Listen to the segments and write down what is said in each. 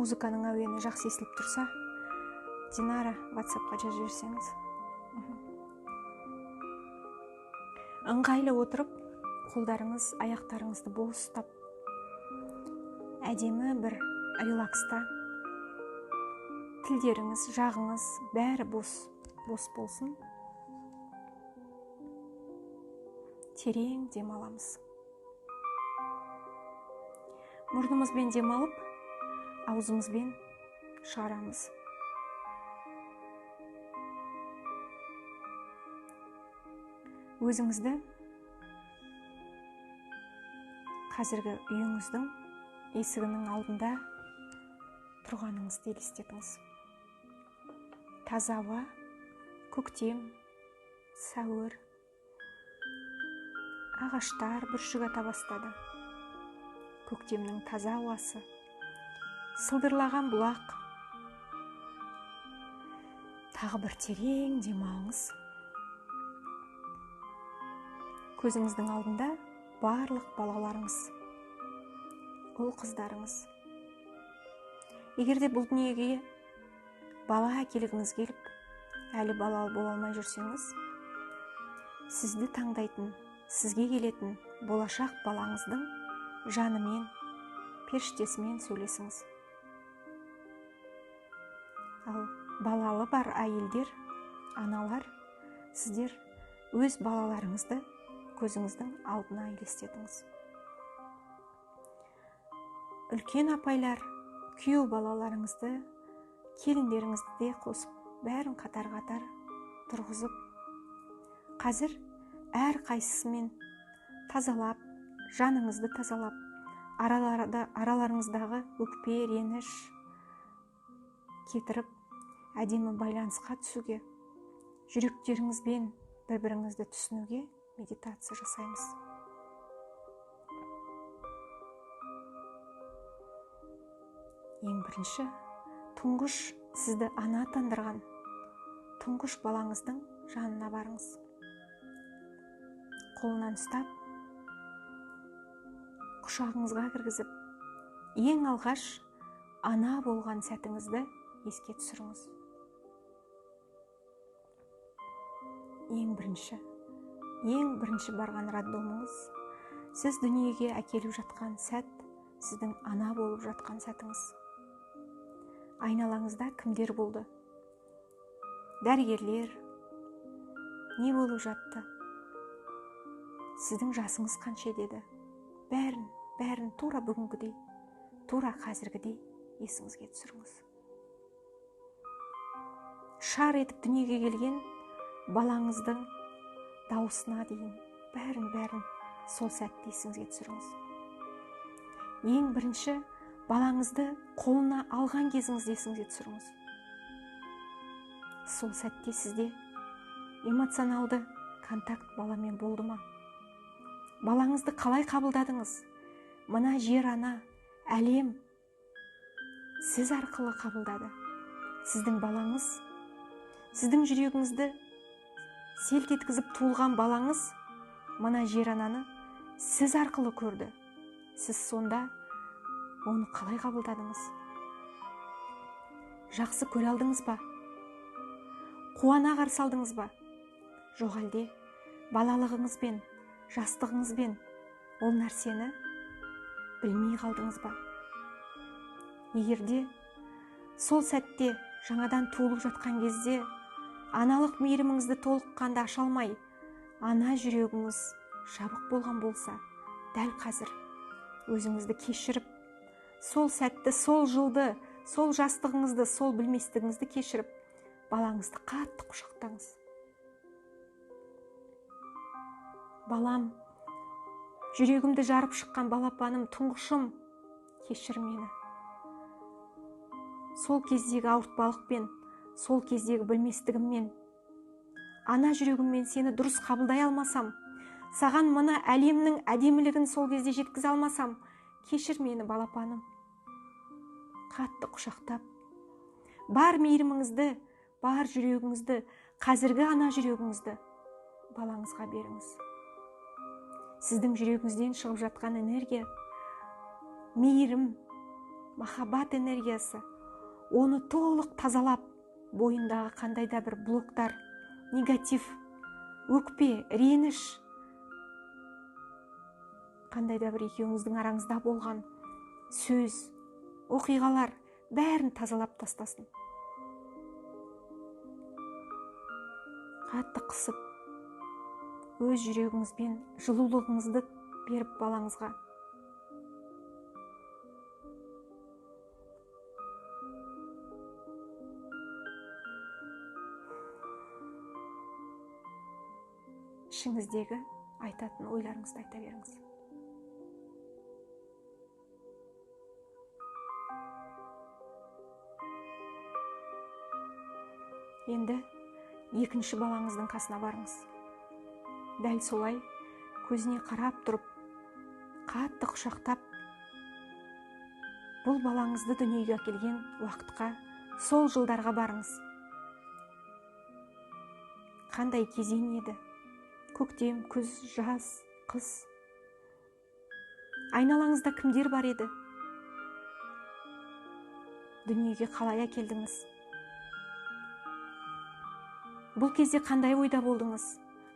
Музыканың әуені жақсы естіліп тұрса, Динара, WhatsAppқа жазып жіберсеңіз. Ыңғайлы отырып, қолдарыңыз, аяқтарыңызды бос ұстап, әдемі бір релакста, тілдеріңіз, жағыңыз бәрі бос болсын. Терең дем аламыз. Мұрнымызбен дем алып, аузымызбен шығарамыз. Өзіңізді қазіргі үйіңіздің есігінің алдында тұрғаныңызды елестетіңіз. Таза ауа, көктем, сәуір, ағаштар бүршік ата бастады. Көктемнің таза ауасы, сылдырлаған бұлақ. Тағы бір терең демалыңыз. Көзіңіздің алдында барлық балаларыңыз, ұл қыздарыңыз. Егер де бұл дүниеге бала әкелгіңіз келіп, әлі балалы бола алмай жүрсеңіз, сізді таңдайтын, сізге келетін болашақ балаңыздың жанымен, періштесімен сөйлесіңіз. Ал балалы бар әйелдер, аналар, сіздер өз балаларыңызды көзіңіздің алдына елестетіңіз. Үлкен апайлар, күйеу балаларыңызды, келіндеріңізді де қосып, бәрін қатар-қатар тұрғызып, қазір әр қайсысымен тазалап, жаныңызды тазалап, араларыңыздағы өкпе, реніш кетіріп, әдемі байланысқа түсуге, жүректеріңізбен бір-біріңізді түсінуге медитация жасаймыз. Ең бірінші, тұңғыш сізді ана атандырған тұңғыш балаңыздың жанына барыңыз. Қолынан ұстап, құшағыңызға кіргізіп, ең алғаш ана болған сәтіңізді еске түсіріңіз. Ең бірінші барған роддомыңыз, сіз дүниеге әкеліп жатқан сәт, сіздің ана болып жатқан сәтіңіз. Айналаңызда кімдер болды? Дәрігерлер, не болып жатты? Сіздің жасыңыз қанша деді? Бәрін тура бүгінгідей, тура қазіргідей есіңізге түсіріңіз. Шар етіп дүниеге келген балаңыздың дауысына дейін бәрін сол сәтте есіңізге түсіріңіз. Ең бірінші балаңызды қолына алған кезіңізді есіңізге түсіріңіз. Сол сәтте сізде эмоционалды контакт баламен болды ма? Балаңызды қалай қабылдадыңыз? Мына жер ана, әлем сіз арқылы қабылдады. Сіздің балаңыз, сіздің жүрегіңізді селт еткізіп туылған балаңыз мына жер ананы сіз арқылы көрді. Сіз сонда оны қалай қабылдадыңыз? Жақсы көре алдыңыз ба? Қуана қарсы алдыңыз ба? Жоқ әлде балалығыңызбен, жастығыңызбен ол нәрсені білмей қалдыңыз ба? Егерде сол сәтте жаңадан туылып жатқан кезде аналық мейіріміңізді толыққанды аша алмай, ана жүрегіңіз жабық болған болса, дәл қазір өзіңізді кешіріп, сол сәтті, сол жылды, сол жастығыңызды, сол білместігіңізді кешіріп, балаңызды қатты құшақтаңыз. Балам, жүрегімді жарып шыққан балапаным, тұңғышым, кешір мені. Сол кездегі ауыртпалықпен, сол кездегі білместігіммен, ана жүрегіммен сені дұрыс қабылдай алмасам, саған мына әлемнің әдемілігін сол кезде жеткізе алмасам, кешір мені, балапаным. Қатты құшақтап, бар мейіріміңізді, бар жүрегіңізді, қазіргі ана жүрегіңізді балаңызға беріңіз. Сіздің жүрегіңізден шығып жатқан энергия, мейірім, махаббат энергиясы оны толық тазалап, бойындағы қандай да бір блоктар, негатив, өкпе, реніш, қандай да бір екеуіңіздің араңызда болған сөз, оқиғалар бәрін тазалап тастасын. Қатты қысып, өз жүрегіңізбен жылулығыңызды беріп балаңызға. Ішіңіздегі айтатын ойларыңызды айта беріңіз. Енді екінші балаңыздың қасына барыңыз. Дәл солай көзіне қарап тұрып, қатты құшақтап, бұл балаңызды дүниеге әкелген уақытқа, сол жылдарға барыңыз. Қандай кезең еді? Көктем, күз, жаз, қыс. Айналаңызда кімдер бар еді? Дүниеге қалай әкелдіңіз? Бұл кезде қандай ойда болдыңыз?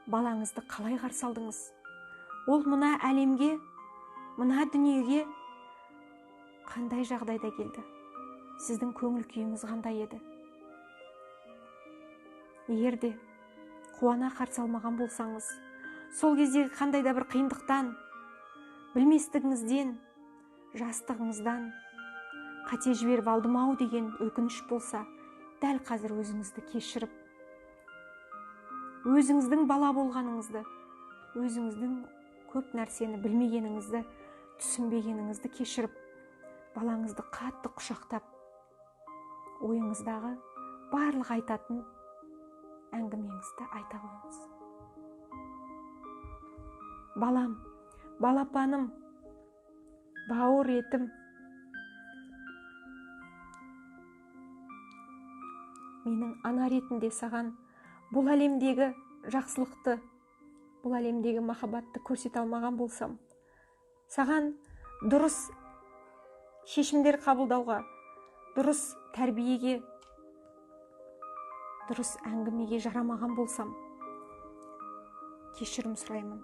Балаңызды қалай қарсы алдыңыз? Ол мына әлемге, мына дүниеге қандай жағдайда келді? Сіздің көңіл күйіңіз қандай еді? Егер де қуана қарсы алмаған болсаңыз, сол кездегі қандай да бір қиындықтан, білместігіңізден, жастығыңыздан қате жіберіп алдым ау деген өкініш болса, дәл қазір өзіңізді кешіріп, өзіңіздің бала болғаныңызды, өзіңіздің көп нәрсені білмегеніңізді, түсінбегеніңізді кешіріп, балаңызды қатты құшақтап, ойыңыздағы барлық айтатын әңгімеңізді айта қойыңыз. Балам, балапаным, бауыр етім, менің ана ретінде саған бұл әлемдегі жақсылықты, бұл әлемдегі махаббатты көрсете алмаған болсам, саған дұрыс шешімдер қабылдауға, дұрыс тәрбиеге, дұрыс әңгімеге жарамаған болсам, кешірім сұраймын.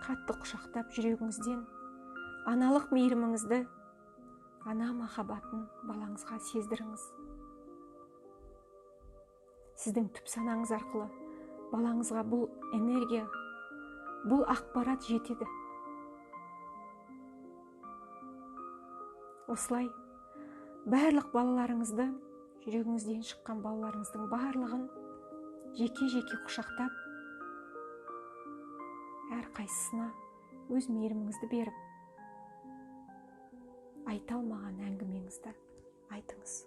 Қатты құшақтап жүрегіңізден аналық мейіріміңізді, ана махаббатын балаңызға сездіріңіз. Сіздің түп санаңыз арқылы балаңызға бұл энергия, бұл ақпарат жетеді. Осылай барлық балаларыңызды, жүрегіңізден шыққан балаларыңыздың барлығын жеке-жеке құшақтап, әрқайсысына өз мейіріміңізді беріп, айта алмаған әңгімеңізді айтыңыз.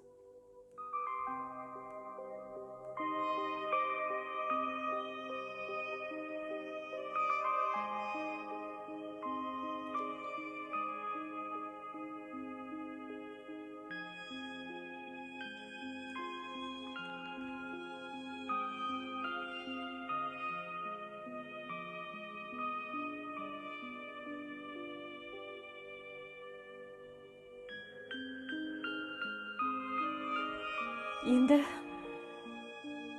Енді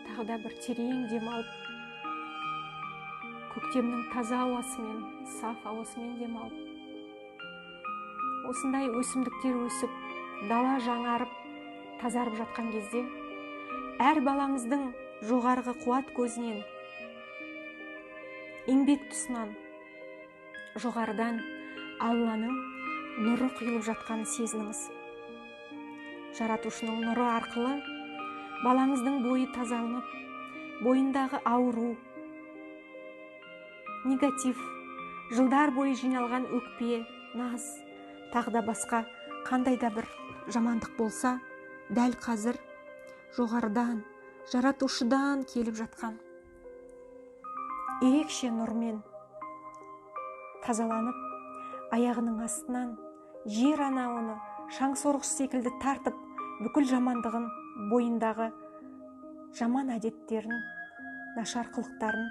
тағы да бір терең демалып, көктемнің таза ауасымен, саф ауасымен демалып, осындай өсімдіктер өсіп, дала жаңарып, тазарып жатқан кезде, әр балаңыздың жоғарғы қуат көзінен, еңбек тұсынан, жоғарыдан Алланың нұры құйылып жатқанын сезініңіз. Жаратушының нұры арқылы балаңыздың бойы тазаланып, бойындағы ауру, негатив, жылдар бойы жиналған өкпе, наз, тағы да басқа қандай да бір жамандық болса, дәл қазір жоғарыдан, жаратушыдан келіп жатқан ерекше нұрмен тазаланып, аяғының астынан жер ана оны шаң сорғыш секілді тартып, бүкіл жамандығын, бойындағы жаман әдеттерін, нашар қылықтарын,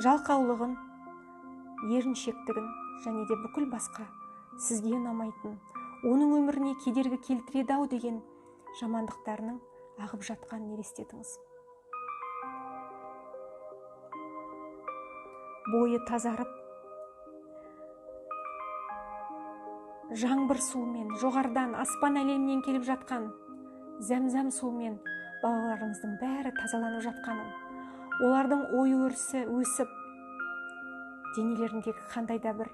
жалқаулығын, еріншектігін, және де бүкіл басқа сізге ұнамайтын, оның өміріне кедергі келтіреді ау деген жамандықтарының ағып жатқанын елестетіңіз. Бойы тазарып, жаңбыр суымен, жоғарыдан, аспан әлемінен келіп жатқан зәмзәм суымен балаларыңыздың бәрі тазаланып жатқанын, олардың ой өрісі өсіп, денелеріндегі қандай да бір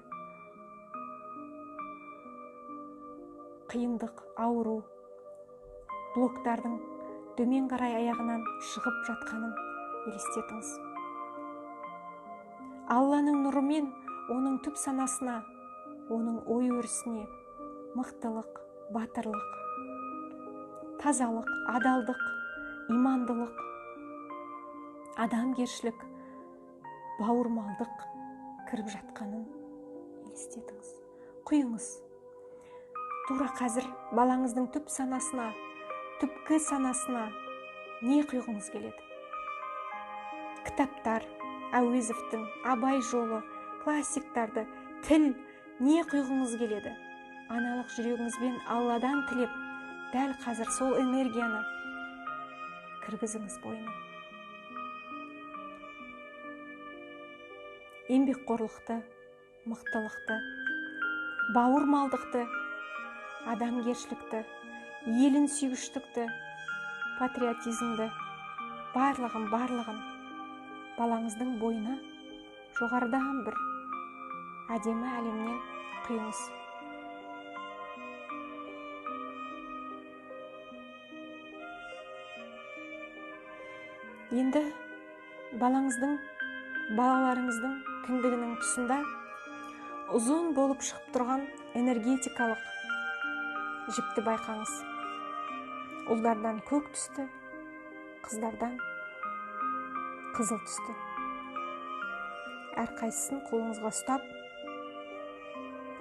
қиындық, ауру, блоктардың төмен қарай аяғынан шығып жатқанын елестетіңіз. Алланың нұрымен оның түп санасына, оның ой өрісіне мықтылық, батырлық, тазалық, адалдық, имандылық, адамгершілік, бауырмалдық кіріп жатқанын елестетіңіз. Құйыңыз. Тура қазір балаңыздың түп санасына, түпкі санасына не құйғыңыз келеді? Кітаптар, Әуезовтің, Абай жолы, классиктарды, тіл, не құйғыңыз келеді? Аналық жүрегіңізбен Алладан тілеп, дәл қазір сол энергияны кіргізіңіз бойына. Еңбекқорлықты, мықтылықты, бауырмалдықты, адамгершілікті, елін сүйгіштікті, патриотизмді, барлығын балаңыздың бойына жоғарыдан бір әдемі әлемнен құйыңыз. Енді балаңыздың, балаларыңыздың кіндігінің тұсында ұзын болып шығып тұрған энергетикалық жіпті байқаңыз. Ұлдардан көк түсті, қыздардан қызыл түсті. Әрқайсысын қолыңызға ұстап,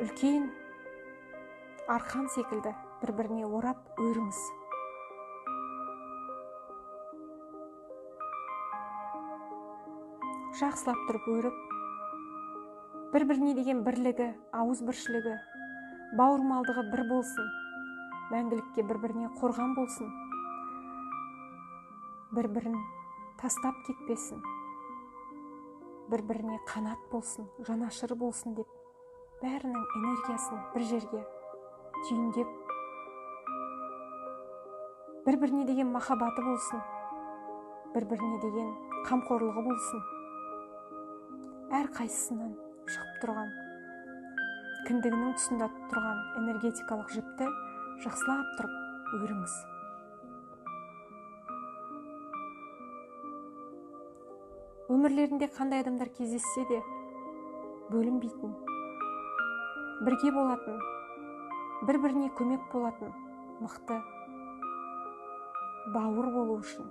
үлкен арқан секілді бір-біріне орап өріңіз. Жақсылап тұрып өріп, бір-біріне деген бірлігі, ауызбіршілігі, бауырмалдығы бір болсын, мәңгілікке бір-біріне қорған болсын, бір-бірін тастап кетпесін, бір-біріне қанат болсын, жанашыр болсын деп бәрінің энергиясын бір жерге түйіндеп, бір-біріне деген махаббаты болсын, бір-біріне деген қамқорлығы болсын. Әрқайсысынан шығып тұрған, кіндігінің тұсында тұрған энергетикалық жіпті жақсылап тұрып өріңіз. Өмірлерінде қандай адамдар кездессе де бөлінбейтін, бірге болатын, бір-біріне көмек болатын мықты бауыр болу үшін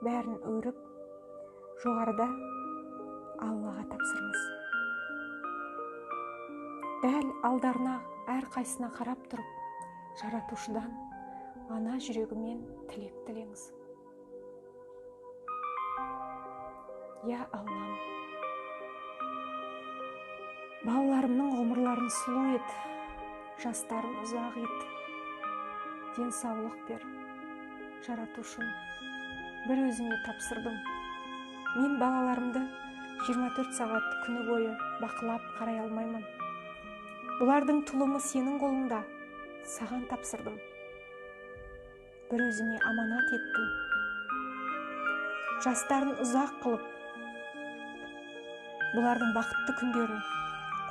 бәрін өріп, жоғарыда Аллаға тапсырыңыз. Дәл алдарына әрқайсысына қарап тұрып, жаратушыдан ана жүрегімен тілек тілеңіз. Я Аллам, балаларымның ғұмырларын сұлу ет, жастарын ұзақ ет, денсаулық бер, жаратушым, бір өзіңе тапсырдым. Мен балаларымды 24 сағат күні бойы бақылап қарай алмаймын. Бұлардың тұлымы сенің қолыңда, саған тапсырдым. Бір өзіңе аманат еттім. Жастарын ұзақ қылып, бұлардың бақытты күндерін,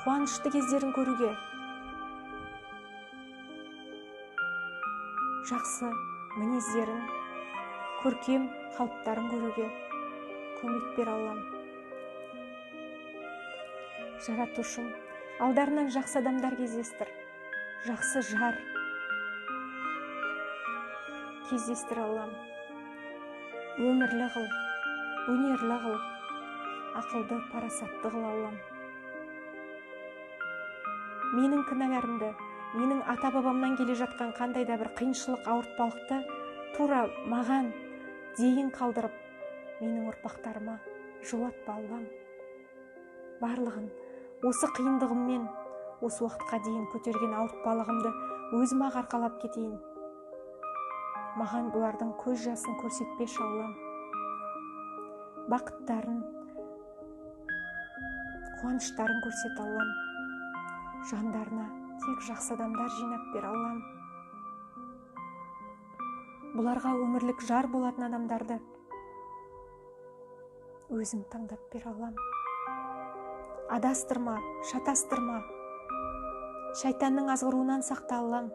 қуанышты кездерін көруге, жақсы мінездерін, көркем қалыптарын көруге көмек бер Аллам. Жаратушым, алдарынан жақсы адамдар кездестір, жақсы жар кездестір Аллам. Өмірлі қыл, өнерлі қыл, ақылды, парасатты қыл Аллам. Менің кінәларымды, менің ата-бабамнан келе жатқан қандай да бір қиыншылық, ауыртпалықты тура маған дейін қалдырып, менің ұрпақтарыма жолатпа Аллам. Барлығын Осы қиындығыммен осы уақытқа дейін көтерген ауыртпалығымды өзім-ақ арқалап кетейін. Маған бұлардың көз жасын көрсетпеші, Аллам. Бақыттарын, қуаныштарын көрсет, Аллам. Жандарына тек жақсы адамдар жинап бер, Аллам. Бұларға өмірлік жар болатын адамдарды өзің таңдап бер, Аллам. Адастырма, шатастырма. Шайтанның азғыруынан сақта, Аллам.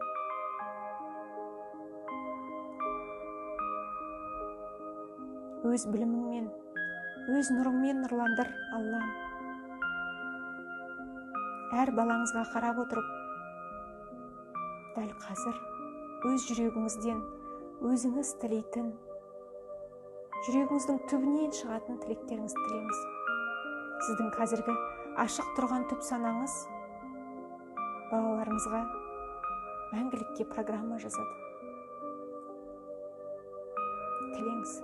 Өз біліміңмен, өз нұрыңмен нұрландыр, Аллам. Әр балаңызға қарап отырып, дәл қазір өз жүрегіңізден өзіңіз тілейтін, жүрегіңіздің түбінен шығатын тілектеріңізді тілеңіз. Сіздің қазіргі ашық тұрған түп санаңыз балаларыңызға мәңгілікке программа жазады. Тілеңіз.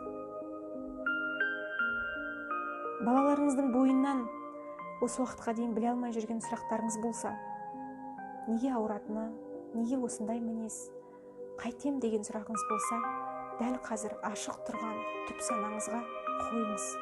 Балаларыңыздың бойынан осы уақытқа дейін біле алмай жүрген сұрақтарыңыз болса, неге ауыратыны, неге осындай мінез, қайтем деген сұрағыңыз болса, дәл қазір ашық тұрған түп санаңызға қойыңыз.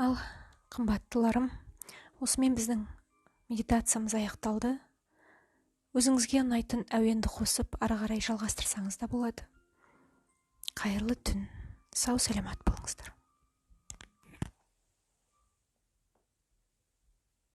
Ал, қымбаттыларым, осымен біздің медитациямыз аяқталды. Өзіңізге ұнайтын әуенді қосып, ары қарай жалғастырсаңыз да болады. Қайырлы түн, сау саламат болыңыздар.